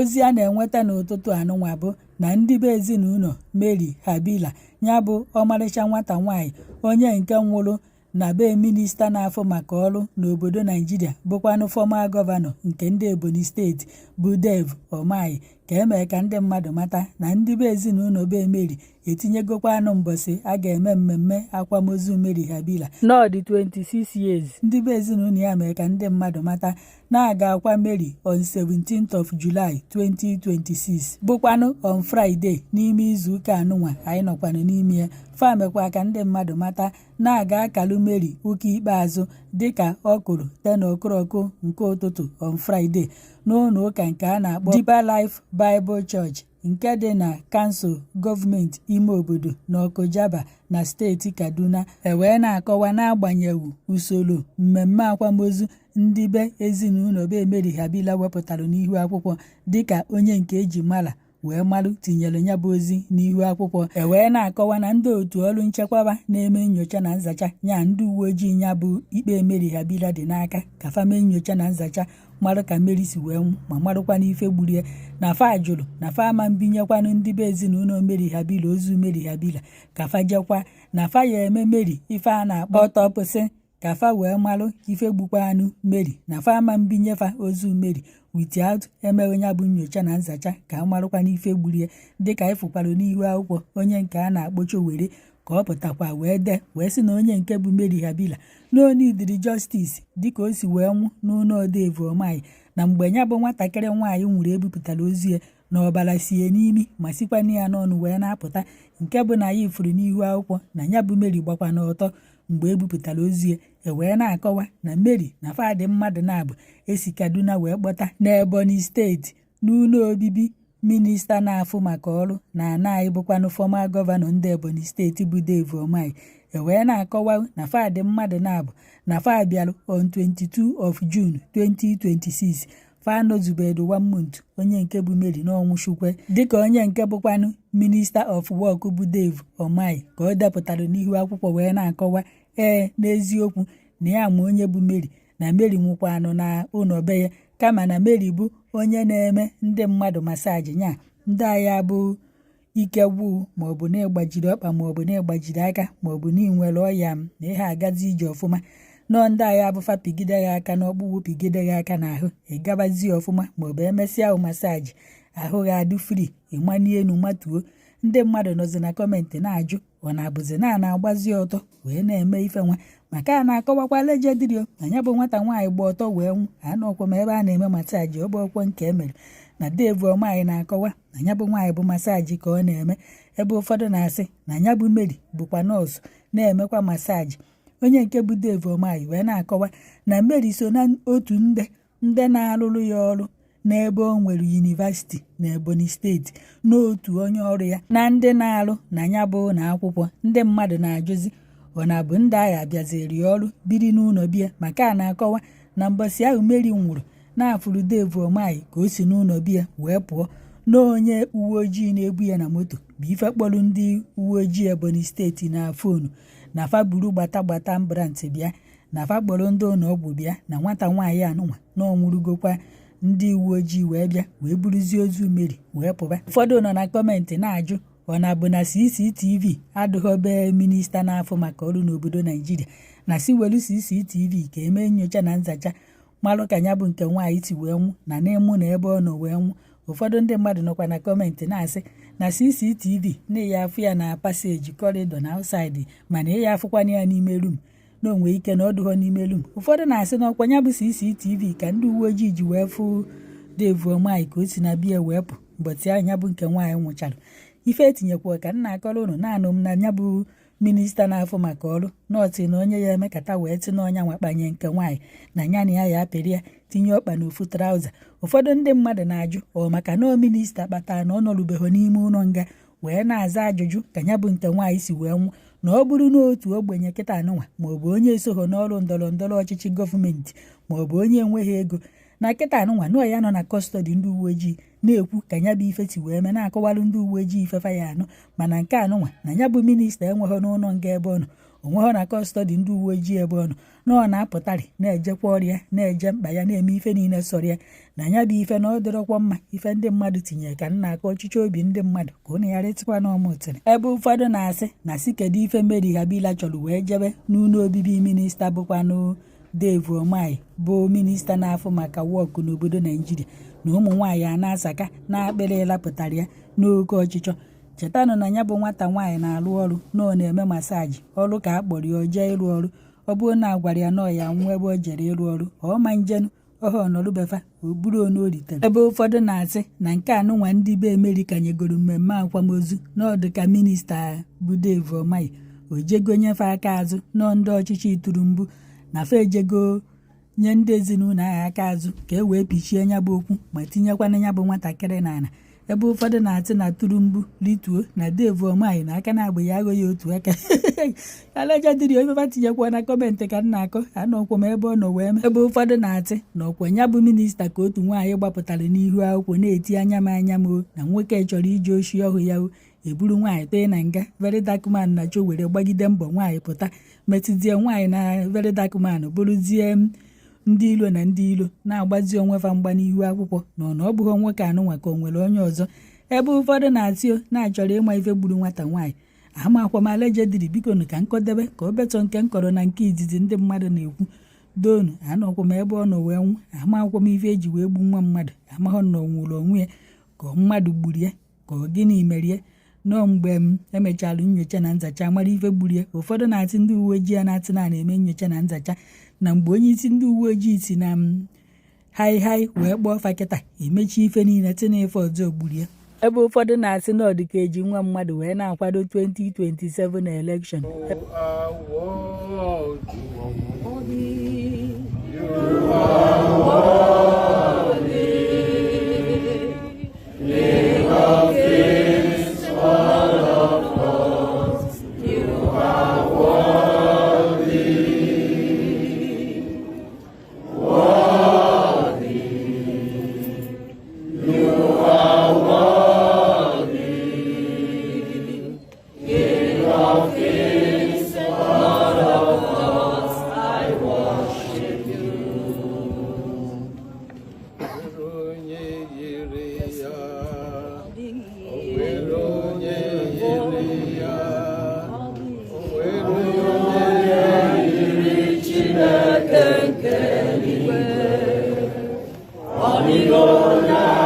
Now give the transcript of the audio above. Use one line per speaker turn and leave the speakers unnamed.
Ozi a na-enweta n'ụtụtụ anụnwa bụ na ndị be ezinụlọ Mary Habila, ya bụ ọmarịcha nwata nwaanyị onye nke nwụrụ na be minista na-afụ maka ọrụ n'obodo Naijiria, bụkwanụ former governor nke ndị Ebonyi Steeti bụ Dave Umahi, ka e mee ka ndị mmadụ mata na ndị be ezinụlọ be Mary etinyegokwanụ mbọsị a ga-eme mmemme akwamozu Mary Habila n'ọdị 26 years. Ndị be ezinụlọ ya mee ka ndị mmadụ mata na a ga-akwa Mary on 17th of July 2026, bụkwanụ on Friday n'ime izuụka anụnwa anyị nọkwanụ n'ime ya. Fa mekwa ka ndị mmadụ mata na a ga-akalụ Mary ụka ikpeazụ dịka ọ kụrụ 10 o'clock nke ụtụtụ on Friday n'ụlọ ụka nke a na-akpọ Deeper Life Bible Church nke dị na kansụl gọọmenti ime obodo n'Ọkụjaba na steeti Kaduna. E wee na-akọwa n'agbanyeghị usoro mmemme akwamozu ndị be ezinụlọ be Mary Habila wepụtara n'ihu akwụkwọ, dịka onye nke eji mara wee marụ tinyere ya bụ ozi n'ihu akwụkwọ. E wee na-akọwa na ndị otu ọrụ nchekwaba na-eme nyocha na nzacha, nya ndị uwe ojii, ya bụ ikpe Mary Habila dị n'aka, ka fa mee nyocha na nzacha, marụ ka Mary si wee nwụ ma marụkwa n'ife gburu ya, na fa jụrụ na fa ama mbinyekwanụ ndị be ezinụlọ Mary Habila ozu Mary Habila ka fa jekwa, na fa ya eme Mary ife a na-akpọ autopsy ka fa wee marụ ife gbukwanụ Mary, na fa ama mbinyefa ozu Mary without emeghị ya bụ nyocha na nzacha ka a marụkwa n'ife gburu ya. Dịka ịfụkwara n'ihu akwụkwọ, onye nke a na-akpọ Sowore ka ọ pụtakwa wee dee wee sị na onye nke bụ Mary Habila na o neediri justice dịka o si wee nwụ n'ụlọ Dave Umahi, na mgbe ya bụ nwatakịrị nwaanyị nwụrụ, ebupụtara ozu ya na ọbara sie n'imi ma sikwana ya n'ọnụ wee na-apụta, nke bụ na ya ifuru n'ihu akwụkwọ na ya bụ Mary gbakwa n'ọtọ mgbe ebupụtara ozu ya. E wee na-akọwa na Mary na fadị mmadụ na-abụ esi Kaduna wee kpọta n'Ebonyi Steeti n'ụlọ obibi minista na-afụ maka ọrụ na ana anyị, bụkwanụ former governor ndị Ebonyi Steeti bụ Dave Umahi. E wee na-akọwa na fadị mmadụ na-abụ na fa bịarụ on 22 of June 2026. Fa nọzubedu one month, onye nke bụ Mary n'ọnwụ chukwe, dịka onye nke bụkwanụ Minister of Work bụ Dave Umahi ka ọ depụtara n'ihu akwụkwọ wee na-akọwa ee n'eziokwu na ya ma onye bụ Mary, na Mary nwụkwanụ na ụlọ be ya, kama na Mary bụ onye na-eme ndị mmadụ massage, nya ndị agha bụ ike gwụ maọbụ na ịgbajiri ọkpa maọbụ na ịgbajiri aka maọbụ na ị nwere ọya na ihe agazi ije ọfụma, nọọ ndị agha abụfa pigide ya aka n'ọkpụkpụ, pigide ya aka n'ahụ, ịgabazie ọfụma, maọbụ emesịa ahụ massage, ahụ ga adị free, ịmanie enu matuo. Ndị mmadụ nọzi na comment na-ajụ, ọ na-abụzi na a na-agbazi ọtọ wee na-eme ife nwa, maka a na-akọwakwa allegedly na ya bụ nwata nwaanyị gba ọtọ wee nwụ. Anọkwa m ebe a na-eme massage, ọ bụ ọkwọ nke emere na Dave Umahi na-akọwa na ya bụ nwaanyị bụ massage ka ọ na-eme, ebe ụfọdụ na-asị na ya bụ Mary bụkwa nọọsụ na-emekwa massage. Onye nke bụ Dave Umahi wee na-akọwa na Mary so na otu ndị na-arụrụ ya ọrụ n'ebe o nwere university na Ebonyi Steeti, n'otu onye ọrụ ya na ndị na-arụ na ya bụ ụlọ akwụkwọ. Ndị mmadụ na-ajụzi, ọ na-abụ ndị agha bịaziri ya ọrụ biri n'ụlọ bịa, maka a na-akọwa na mbọsị ahụ Mary nwụrụ na-afụrụ Dave Umahi ka o si n'ụlọ bịa wee pụọ, na onye uwe ojii na-ebu ya na moto bụ ife kpọrọ ndị uwe ojii Ebonyi Steeti na phone na fa buru gbata gbata ambulance bịa, na fa kpọrọ ndị ụlọ ọgwụ bịa, na nwata nwaanyị anụnwa na ọnwụrụgokwa. Ndị uwe ojii wee bịa wee buruzie ozu Mary wee pụba. Ụfọdụ nọ na comment na-ajụ, ọ na-abụ na CCTV adịghị be minista na-afụ maka ọrụ n'obodo Naijiria, na si welu CCTV ka emee nyocha na nzacha, malụ ka ya bụ nke nwaanyị si wee nwụ na n'ịmụ na ebe ọ nọ wee nwụ. Ụfọdụ ndị mmadụ nọkwa na comment na-asị na CCTV na ya afụ ya na passage, corridor na outside, mana ịya afụkwana ya n'ime room, na onwe ike na ọ dụghọ n'ime room. Ụfọdụ na-asị na ọkwa ya bụ CCTV ka ndị uwe ojii ji wee fụ Dave Umahi ka o si na bia wee pụ mbọchị ahụ ya bụ nke nwaanyị nwụchara. Ife etinyekwa ka m na-akọrọ unu naanụ m na ya bụ minista na-afụ maka ọrụ nọọsụ na onye ya emekata wee tị n'ọnya nwakpanye nke nwaanyị na ya na ya ya apịrị ya tinye ọkpa n'ofu trouser. Ụfọdụ ndị mmadụ na-ajụ, ọ maka na minista kpatara na ọ nọrubeghị n'ime ụlọ nga wee na-aza ajụjụ ka ya bụ nke nwaanyị si wee nwụ, na ọ bụrụ n'otu ogbenye kịta anụnwa maọbụ onye esoghị n'ọrụ ndọrọ ndọrọ ọchịchị gọọmenti maọbụ onye enweghị ego na kịta anụnwa nụọ ya nọ na custody ndị uwe ojii na-ekwu ka ya bụ ife si wee mee, na-akọwalụ ndị uwe ojii ifefa ya anụ, mana nke anụnwa na ya bụ minista enweghị n'ụlọ nga ebe ọ nọ. Onweghọ na custody ndị uwe ojii ebe ọ nọ, na ọ na-apụtarị na-ejekwa ọrịa, na-eje mkpa ya, na-eme ife niile sọrọ ya na ya bụ ife na ọ dịrọkwa mma. Ife ndị mmadụ tinyere ka nna akọ ọchịchị obi ndị mmadụ ka ụnụ ghara ịtịkwa na ọmụtịrị. Ebe ụfọdụ na-asị na si kedu ife Mary Habila chọrọ wee jebe n'ụlọ obibi minista bụkwanụ Dave Umahi, bụ minista na-afụ maka work n'obodo Naijiria, na ụmụ nwaanyị a na-asaka na akpịrị ịlapụtara ya n'oke ọchịchọ. Chetanụ na ya bụ nwata nwaanyị na-alụ ọrụ, na ọ na-eme massage. Ọrụ ka a kpọrọ ya o jee ịrụ ọrụ. Ọ bụrụ na a gwara ya na ọ ya nwụọ ebe o jere ịrụ ọrụ, ọ ma njenu ọha ọnọrụbefa o buru onu o ritere. Ebe ụfọdụ na-asị na nke anụnwa ndị be Amerịka nyegoro mmemme akwamozu na ọdụ ka minista bụ Dave Umahi o jego nyefe aka azụ nọọ ndị ọchịchị tụrụ mbụ na fa ejego nye ndị ezinụlọ ahụ aka azụ ka e wee pichie ya bụ okwu ma tinyekwana ya bụ nwatakịrị n'ala. Ebe ụfọdụ na-atị na tụrụ mbụ rituo na Dave Umahi na aka na-agbụ ya aghọghị otu aka. Alejandri ifefa tinyekwa na comment ka m na-akọ anọkwa m ebe ọ nọ wee mee. Ebe ụfọdụ na-atị na ọkwa ya bụ minista ka otu nwaanyị gbapụtara n'ihu akwụkwọ na-eti anya m anya m o, na nwoke chọrọ ije oshi ọhụ ya o eburu nwaanyị tee na nga. Very Dark Man na cho were gbagide mbọ nwaanyị pụta metụzie nwaanyị na Very Dark Man bụrụzie ndị ilo na ndị ilo na-agbazi onwe fa mgba n'ihu akwụkwọ na ọ na ọ bụghị nwoke anụnwa ka o nwere onye ọzọ. Ebe ụfọdụ na-asị o na-achọrọ ịma ife gburu nwata nwaanyị. Amakwa m alejendiri. Biko nụ ka nkọdebe ka o betọ nke nkọrọ na nke izizi ndị mmadụ na-ekwu donu. Anọkwa m ebe ọ nọ wee nwụ. Amakwa m ife eji wee gbu nwa mmadụ. Amaghọ na ọ nwụrụ onwe ya ka mmadụ gburu ya ka ọ gịnị merie nọọ. Mgbe m emechara nyocha na nzacha mara ife gburu ya. Ụfọdụ na-atị ndị uwe ojii a na-atị na na-eme nyocha na nzacha na mgbe onye isi ndị uwe ojii si na m hai hai wee kpọọ fa kịta emechi ife niile tinye ife ọzọ gburu ya. Ebe ụfọdụ na-asị na ọ dị ka eji nwa mmadụ wee na-akwado 2027 election.
You are worthy. You are worthy. King of kings, Lord of lords, you are worthy. Worthy. You are worthy. King of kings, Lord of lords, I worship you. Onye yiri ya, o nwere onye yiri ya, o nwere onye yiri Chineke nke eluigwe. Ọ dịghị onye.